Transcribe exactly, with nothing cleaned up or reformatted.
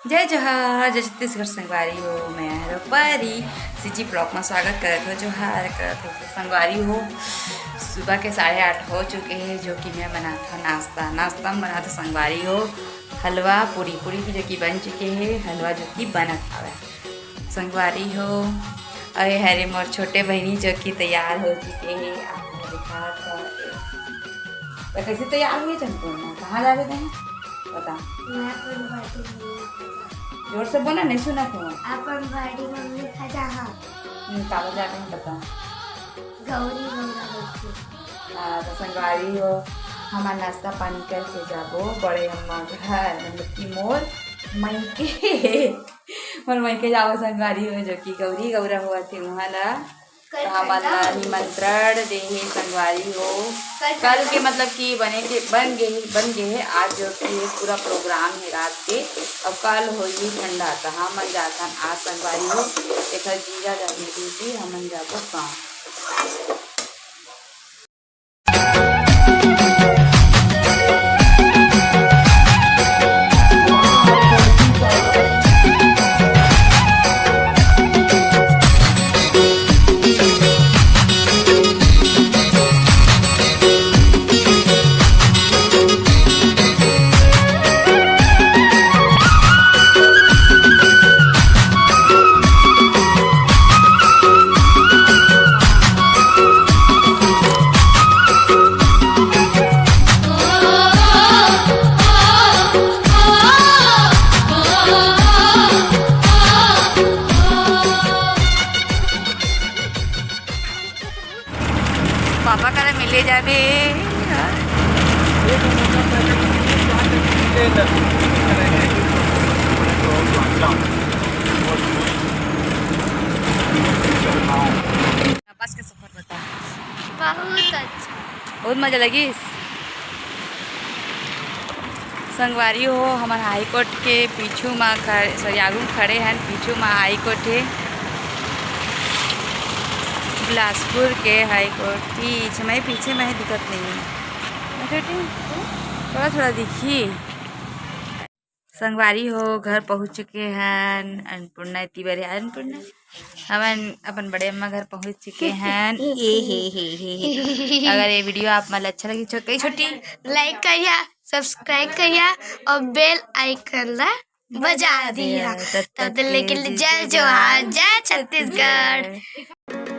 जय जोहार, जय छत्तीसगढ़ संगवारी हो, मैं हरो परी। CG vlog में स्वागत करत हो, जोहार करत हो। तो संगवारी हो, सुबह के साढ़े आठ हो चुके हैं, जो कि मैं बनात हूँ नाश्ता। नाश्ता में बनात हूँ संगवारी हो हलवा पूरी, पूरी की जो कि बन चुके हैं, हलवा जो कि बनत हवे संगवारी हो। अरे हरे मोर छोटे बहिनी जो कि तैयार हो चुके हैं, आप लोग दिखात हो। तो कैसे तैयार हुए चंपूर्णा? कहाँ जाबे तैं? बता। मैं अपन बर्थडे मम्मी के घर। जोर से बोला, नहीं सुना क्यों? अपन बर्थडे मम्मी के घर जाहा। हम्म, काबर जाबे बता। गौरी गौरा होती। हाँ, तो संगवारी हो, हमार नाश्ता पानी करके जाबो बड़े अम्मा घर, मतलब कि मोर मइके। मोर मइके जाबो संगवारी हो, जो कि गौरी गौरा होवत हे, उहाँ ला तो हमन ला निमंत्रण दे हे संगवारी हो। कल के मतलब कि बने के, बन गे हे, बन गे हे। आज जो कि पूरा प्रोग्राम हे रात के, अउ कल होही ठंडा, तो हमन जाथन आज संगवारी हो। एकर जीजा जाही ड्यूटी, हमन जाबो काम। पापा करा मिले जाबे। बस के सफर बता। बहुत अच्छा। बहुत मजा लगिस। संगवारी हो, हमन हाई कोर्ट के पीछू म खड़े, सॉरी, आगू म खड़े हन। पीछू म हाई कोर्ट हे, बिलासपुर के हाई कोर्ट। पीछे में, पीछे में हे, दिखत नहीं हे। अच्छा, ठीक, थोड़ा थोड़ा दिखी। संगवारी हो, घर पहुँच चुके हन। अन्नपूर्णा इतनी बड़े, अन्नपूर्णा, हमन अपन बड़े अम्मा घर पहुँच चुके हन। ये हे, हे, हे, हे। अगर ये वीडियो आप मन ला अच्छा लगी, छो-, कई छोटी। लाइक करिया, सब्सक्राइब करिया और बेल आइकन ला बजा दिया। तब तक के लिए जय जोहार, जय छत्तीसगढ़।